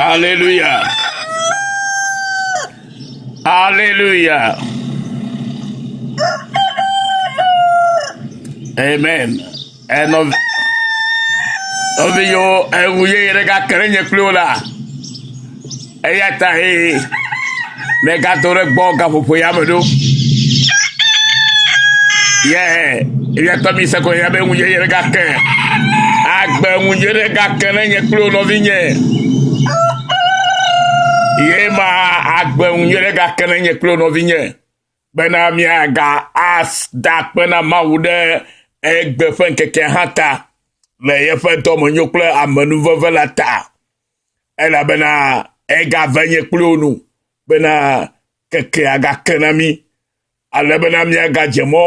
Alléluia. Alléluia. Amen. Enɔ nɔvinyewo eŋu yeye ɖe gake ɖe nye kpli wo la. Eya ta he megado ɖe gbɔ gaƒoƒo ya me ɖo. Ye míatɔ mi se ko ya be ŋu yeye ɖe gake. Agbe ŋu yeye ɖe gake ne nye kpli wo nɔvinye. Ye ma agbe ŋu yeye ɖe gake ne nye kpli wo nɔvinye. Bena míaga ada akpe na Mawu ɖe egbe ƒe ŋkekea hã ta le yeƒe dɔmenyo kple amenuveve la ta. Elabena egave nye kpli wo nu bena kekea gake na mí ale bena míagadze mɔ,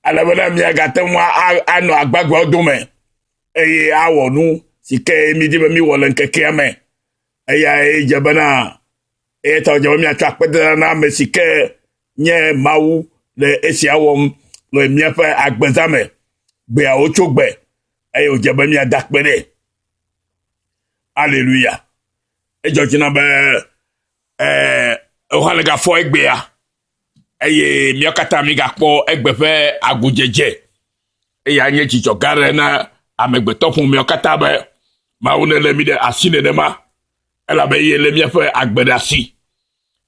ale bena míagate ŋu anɔ agbagbeawo dome eye awɔ nu si ke mídi be míwɔ le ŋkekea me. Eyae dze bena eya ta wòdze be míatsɔ akpedada na ame si ke nye Mawu le esia wɔm le míaƒe agbeza me. Gbeawo tso gbe eye wòdze be míada akpe nɛ. Aleluya. Edzɔ dzi na be ɛɛ wohã le gafɔ egbea eye míawo katã mígakpɔ egbe ƒe agudzedze. Eya nye dzidzɔ gã aɖe na amegbetɔ ƒomeawo katã be Mawu nelé mí ɖe asi nenema elabe eye lé míaƒe agbe ɖe asi.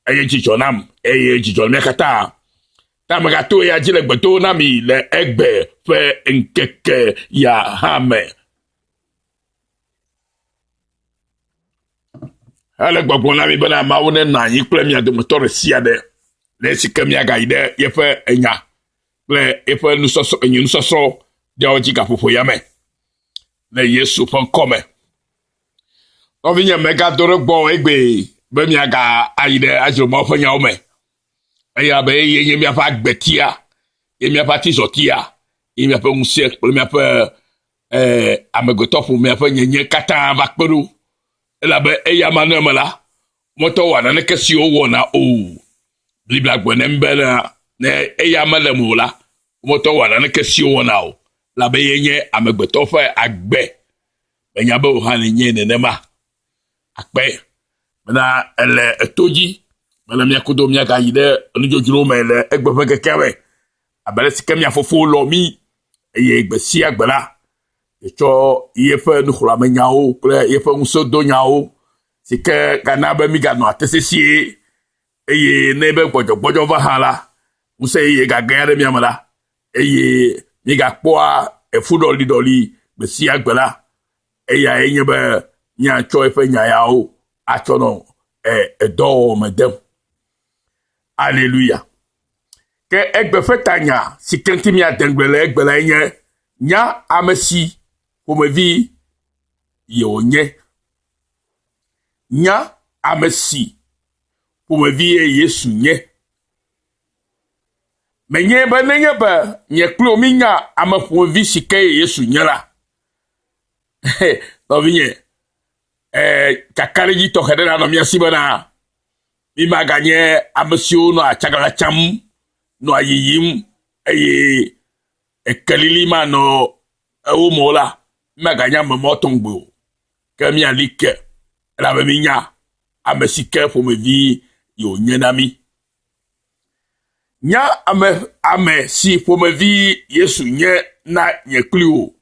Eye dzidzɔ nam eye dzidzɔ na mía katã. Ta megato eya dzi le gbe dom na mi le egbe ƒe ŋkeke ya hã me. Ele gbɔgblɔ na mi bena Mawu nenɔ anyi kple mia dometɔ ɖe sia ɖe le esi ke miagayi ɖe yeƒe enya kple yeƒe nusɔsrɔ̃ enyi nusɔsrɔ̃ ɖewo dzi gaƒoƒo ya me le Yesu ƒe ŋkɔ me. Nɔvinye megado ɖe gbɔ egbe be miaga ayi ɖe adzro Mawu ƒe nyawo me. Eya be eye nye miaƒe agbetia, ye miaƒe atizɔtia, ye miaƒe ŋusẽ kple miaƒe eh, amegbetɔ ƒomea ƒe nyenye katã va kpe ɖo. Elabe eya ma nɔ eme la, womete ŋu wɔa naneke si wowɔna o. Biblia gblɔ na mí bena ne eya mele eme o la, womete ŋu wɔa naneke si wowɔna o. Elabe ye nye amegbetɔ ƒe agbe. Menya be wò hã nènye nenema. Akpe bena ele eto dzi bena míakudo míagayi ɖe nudzodzrowo me le egbe ƒe ŋkekea me. Abe ale si ke mía fofowo lɔ̃ mí eye gbe sia gbe la, etsɔ yeƒe nuxlɔ̃amenyawo kple yeƒe ŋusẽdonyawo si ke gana be míganɔ te sesĩe eye ne be gbɔdzɔgbɔdzɔ va hã la, ŋusẽ yeye gagea ɖe mía me la eye mígakpɔa efuɖɔliɖɔli gbe sia gbe la, eyae nye be míatsɔ eƒe nya yawo atsɔ nɔ edɔwɔwɔ me dem. Aleluya. Ke egbe ƒe tanya si ke ŋuti míade ŋugble le egbe lae nye nya ame si ƒomevi ye wònye. Nya ame si ƒomevi ye Yesu nye. Menye be nenye be nye kple wò mínya ame ƒomevi si ke ye Yesu nye la, nɔvinye, eh, kakaɖedzi tɔxɛ ɖe nanɔ mía si bena mímaganye ame siwo nɔa tsaglalã tsam, nɔa yiyim eye ekelili manɔ ewo me o la, mímaganye ame mawo tɔgbi o. Ke míali ke elabe mínya ame si ke ƒomevi ye wònye na mí. Nya ame ame si ƒomevi Yesu nye na nye kpli wò.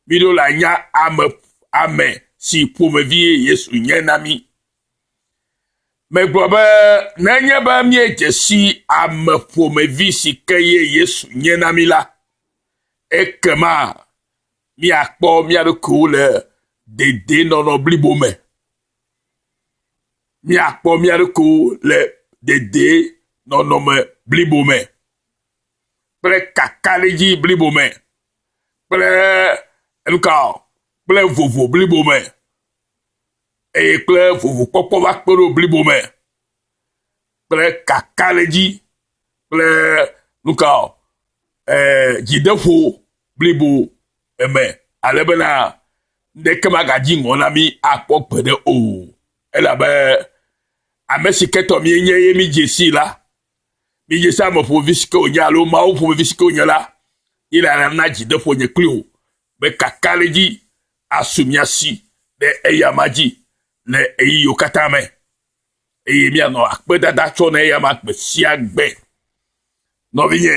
Míɖo la nya ame ame si ƒomevi Yesu nye na mí. Megblɔ be nenye be míedze si ame ƒomevi si ke ye Yesu nye na mí la, ekema míakpɔ mía ɖokuiwo le dedienɔnɔ blibo me. Míakpɔ mía ɖokuiwo le dedienɔnɔme blibo me kple kakaɖedzi blibo me kple nuka kple vovo blibo me. eye kple vovokpɔkpɔ va kpe ɖo blibo me kple kakaɖedzi kple nuka eh, dzideƒo blibo eme ale bena ŋɖeke magadzi ŋɔ na mí akpɔ gbeɖe o elabe ame si ke tɔ míenye ye mídze sii la mídze si ame ƒomevi si ke wònye alo Mawu ƒomevi si ke wònye la ye la na dzideƒo nye kpli wò be kakaɖedzi asu mía si ɖe eyama dzi. le ɣeyiɣiwo katã me eye míanɔ akpedada tsɔ na eyama gbe sia gbe. Nɔvinye,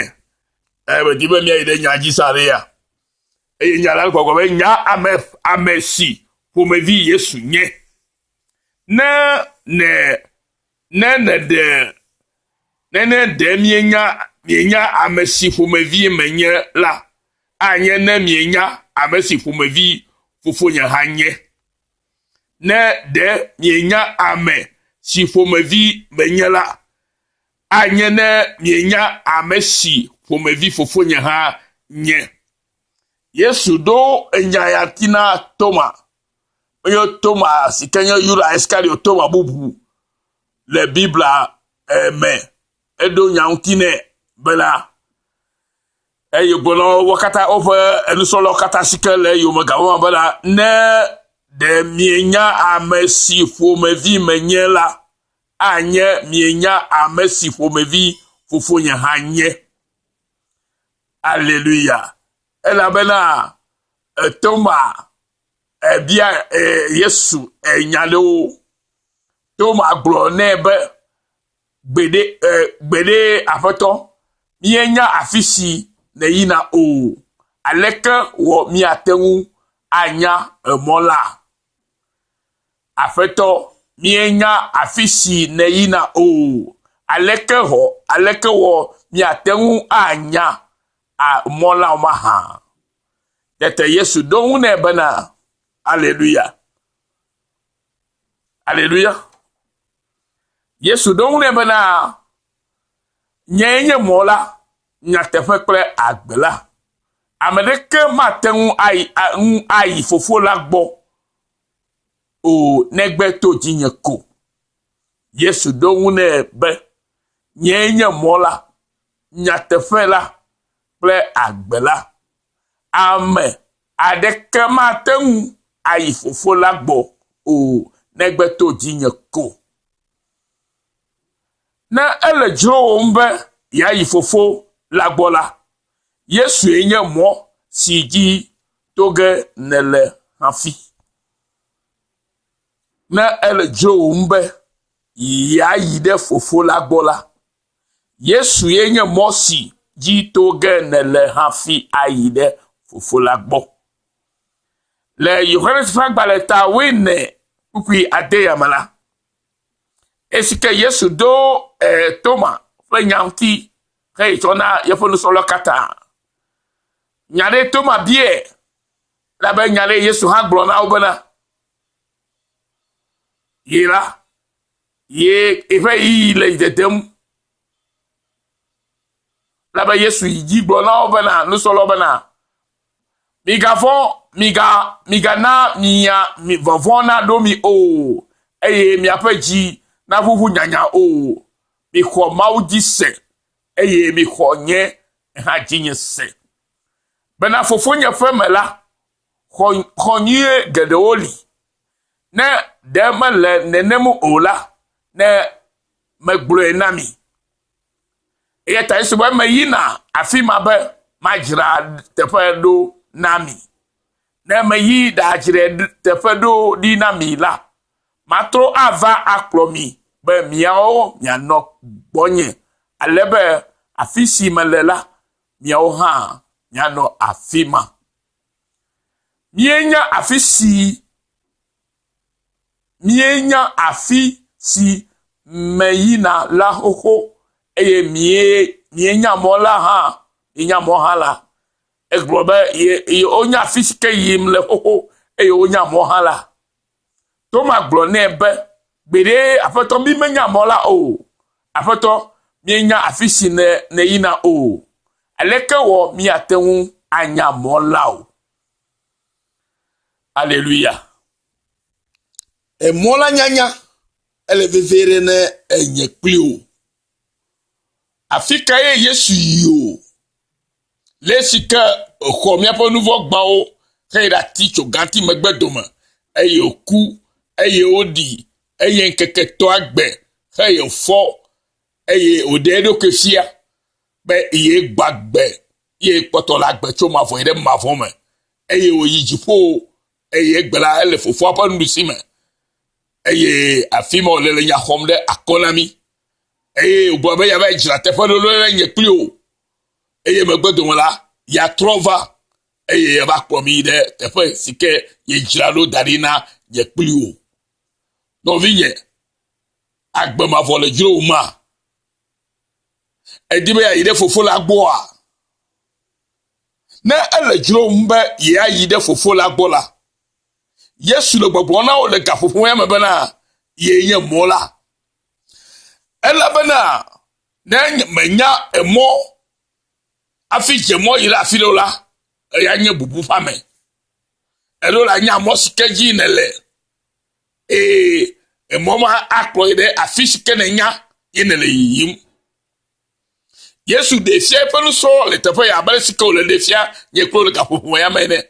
medi be míayi ɖe nya dzi sa ɖe ya. Eye nya la gbɔgbɔ be nya ame ame si ƒomevi Yesu nye. Ne ne ne nèɖe ne ne ɖe mienya mienya ame si ƒomevi menye la, anye ne mienya ame si ƒomevi fofonye hã nye. Ne ɖe mienya ame si ƒomevi menye la, anye ne mienya ame si ƒomevi fofonye hã nye. Yesu ɖo enya ya ŋuti na Toma. Menye Toma si ke nye Yuda Iskariot Toma bubu le Biblia eh, me. Eɖo nya ŋuti nɛ bena eye gblɔ na wo katã woƒe nusrɔ̃lawo katã si ke le eyome gawɔ bena ne ɖe mienya ame si ƒomevi menye la, anye mienya ame si ƒomevi fofonye hã nye. Aleluya. Elabena Toma ebia Yesu nya ɖewo. Toma gblɔ nɛ be, Gbeɖe, gbeɖe Aƒetɔ, míenya afi si nèyina o. Aleke wɔ míate ŋu anya emɔ la? Aƒetɔ, míenya afi si nèyina o. Aleke hɔ, aleke wɔ míate ŋu anya mɔ la mahã? Tete Yesu ɖo ŋu nɛ bena, Aleluya! Aleluya! Yesu ɖo ŋu nɛ bena, Nyee nye mɔ la, nyateƒe kple agbe la. Ame ɖeke mate ŋu ayi, ŋu ayi Fofo la gbɔ o, negbe to dzinye ko. Yesu ɖo ŋu nɛ be, Nyee nye mɔ la, nyateƒe la kple agbe la. Ame aɖeke mate ŋu ayi Fofo la gbɔ o, negbe to dzinye ko. Ne ele dzrowòm be yeayi Fofo la gbɔ la, Yesue nye mɔ si dzi to ge nèle hafi. Ne ele dzrowòm be yeayi ɖe Fofo la gbɔ la, Yesu ye nye mɔ si dzi to ge nèle hafi ayi ɖe Fofo la gbɔ. Le Yohanes ƒe agbalẽ ta wuiene kpukpui ade ya me la, esi ke Yesu ɖo e, Toma ƒe nya ŋuti heyi tsɔ na yeƒe nusrɔ̃lawo katã. Nya ɖe Toma biae, elabe nya ɖe Yesu hã gblɔ na wo bena, Yi la, ye eƒe ɣeyiɣi le dedem. Elabe Yesu yi dzi gblɔ na wo bena, nusrɔ̃lawo bena, migavɔ̃, miga, migana mia, mi vɔvɔ̃ naɖo mi o, eye miaƒe dzi naʋuʋu nyanya o. Mixɔ Mawu dzi se, eye mixɔ nye hã dzinye se. Bena Fofonye ƒe me la, xɔ, xɔ nyuie geɖewo li. Ne ɖe mele nenem o la, ne megblɔe na mi. Eya ta Yesu be meyina afi ma be madzra teƒe ɖo na mi. Ne meyi ɖadzrae teƒe ɖo ɖi na mi la, matrɔ ava akplɔ mi be miawo mianɔ gbɔnye ale be afi si mele la, miawo hã mianɔ afi ma. Míenya afi si míenya afi si meyina la xoxo eye mie mienya mɔ la hã mienya mɔ hã la. Egblɔ be ye ye wonya afi si ke yim le xoxo eye wonya mɔ hã la. Toma gblɔ nɛ be, Gbeɖe, Aƒetɔ, mí menya mɔ la o. Aƒetɔ, míenya afi si ne nèyina o. Aleke wɔ míate ŋu anya mɔ la o? Aleluya. Emɔ la nyanya ele vevie ɖe ne enye kpli o. Afi kae Yesu yi o? Le esi ke exɔ míaƒe nuvɔ̃ gbawo heyi ɖe ati tso gãti megbe dome eye wòku eye woɖi eye ŋkeke etɔ̃a gbe heye wòfɔ eye wòɖe eɖokui fia be ye gbagbe ye kpɔtɔ le agbe tso mavɔ yi ɖe mavɔ me eye wòyi dziƒo eye egbe la ele fofoa ƒe nuɖusi me. Eye afi ma wòle le nya xɔm ɖe akɔ na mí. Eye wògblɔ be yeava yi dzra teƒe ɖo ɖe nye kpli wò. Eye megbe dome la, yeatrɔ va eye yeava kplɔ mí ɖe teƒe si ke yedzra ɖo da ɖi na nye kpli wò. Nɔvinye, agbe mavɔ le dzrowò ma? Èdi be yeayi ɖe fofo la gbɔa? Ne ele dzrowòm be yeayi ɖe fofo la gbɔ la, Yesu le gbɔgblɔm na wò le gaƒoƒo ya me bena yee nye mɔ la. Elabena ne mènya emɔ hafi dze mɔ yi ɖe afi ɖe o la, eya nye bubu ƒe ame. Eɖo la nya mɔ si ke dzi nèle eye emɔ ma akplɔ yi ɖe afi si ke nènya ye nèle yiyim. Yesu ɖee fia eƒe nusrɔ̃lawo le teƒe ya abe ale si ke wòle ɖee fia nye kple wò le gaƒoƒo ya me ene.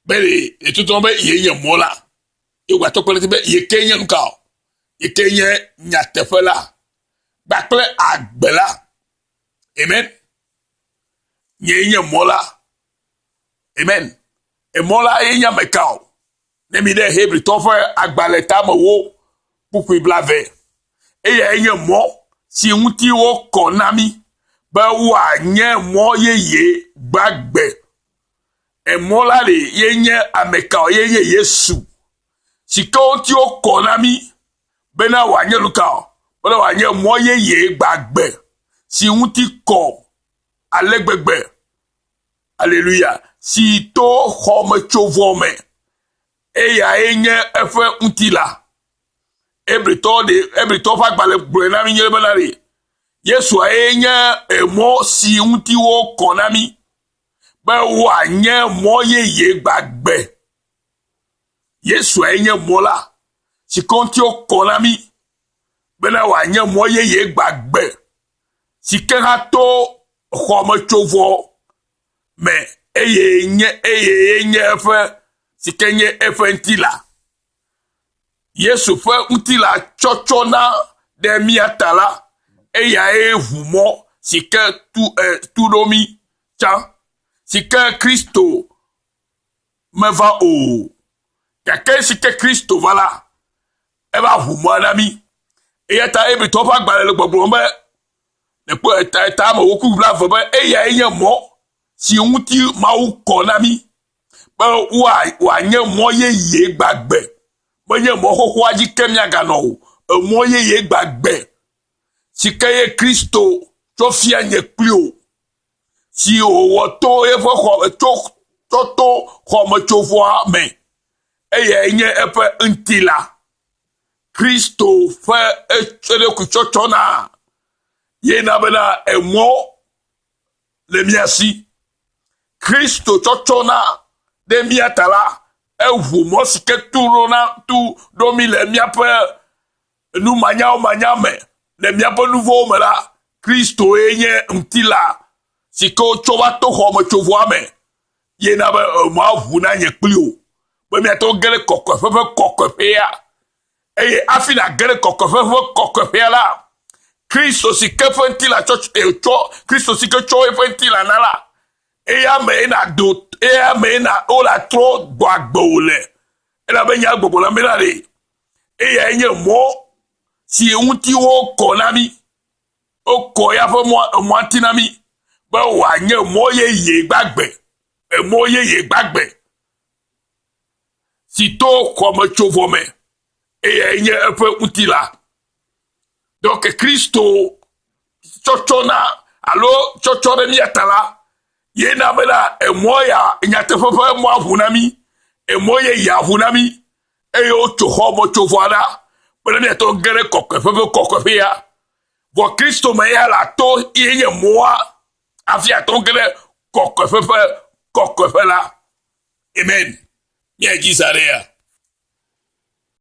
Be ɖe yetutɔ be yee nye mɔ la. Ye wògatɔ kpe ɖe edzi be ye kee nye nuka o. Ye kee nye nyateƒe la kpakple agbe la. Amen. Nyee nye mɔ la. Amen. Emɔ la ye nye ame ka o. Ne mi ɖe Hebritɔ ƒe agbalẽ tamewo kpukpui blave. Eyae nye mɔ si ŋuti wokɔ na mí be wòanye mɔ yeye gbagbe. Emɔ la li ye nye ame ka o? Ye nye Yesu si ke ŋuti wokɔ na mí bena wòanye nu ka o? Bena wòanye mɔ yeye gbagbe si ŋuti kɔ ale gbegbe. Aleluya, si to xɔmetsovɔ me, eyae nye eƒe ŋutilã. Hebritɔ ɖe Hebritɔ ƒe agbalẽ gblɔe na mí nyuie bena ɖe Yesuae nye emɔ si ŋuti wokɔ na mí be wòanye mɔ yeye gbagbe. Yesuae nye mɔ la si ke ŋuti wokɔ na mí bena wòanye mɔ yeye gbagbe si ke hã to xɔmetsovɔ me eye nye eye nye eƒe si ke nye eƒe ŋutilã. Yesu ƒe ŋutilã tsɔtsɔ na ɖe mía ta la, eyae ʋu mɔ si ke tu e, tu ɖo mí tsã, si ke Kristo meva o. Gake esi ke Kristo va la, eva ʋu mɔa na mí. Eya ta Hebritɔwo ƒe agbalẽ le gbɔgblɔm be, nekpɔ eta eta me woku blaeve be eyae nye mɔ si ŋuti Mawu kɔ na mí be wòanye mɔ yeye gbagbe. Menye mɔ xoxoa dzi ke míaganɔ o, emɔ yeye gbagbe si ke ye Kristo tsɔ fia nye kpli wò. si wòwɔ to eƒe xɔ tso tsɔ to xɔmetsovɔa me. Eyae nye eƒe ŋutilã. Kristo ƒe eɖokui tsɔtsɔ na ye na bena emɔ le mía si. Kristo tsɔtsɔ na ɖe mía ta la, eʋu mɔ si ke tu ɖo na tu ɖo mí le míaƒe numanyamanya me le míaƒe nu vɔ̃wo me la, Kristoe nye ŋutilã si ke wotsɔ va to xɔmetsovɔa me ye na be emɔa ʋu na nye kpli wò be míate ŋu ge ɖe kɔkɔeƒe ƒe kɔkɔeƒea. Eye hafi nàge ɖe kɔkɔeƒe ƒe kɔkɔeƒea la, Kristo si ke ƒe ŋutilã tsɔ tsɔ Kristo si ke tsɔ eƒe ŋutilã na la, eya mee nàdo eya mee na wole atrɔ gbɔ agbe wò le. Elabe nya gbɔgbɔ la mena ɖe Eyae nye mɔ si ŋuti wokɔ na mí. Wokɔ ya ƒe mɔ emɔa ŋuti na mí be wòanye mɔ yeye gbagbe, emɔ yeye gbagbe si to xɔmetsovɔ me. Eyae nye eƒe ŋutilã. Donc Kristo tsɔtsɔ na alo tsɔtsɔ ɖe mía ta la, ye na bena emɔ ya nyateƒe ƒe mɔa ʋu na mí, emɔ yeyea ʋu na mí eye wotso xɔmetsovɔa ɖa bena míate ŋu ge ɖe kɔkɔeƒe ƒe kɔkɔeƒea. Vɔ Kristo me ya la to ye nye mɔa hafi ate ŋu ge ɖe kɔkɔeƒe ƒe kɔkɔeƒe la. Amen. Míayi dzi za ɖe ya.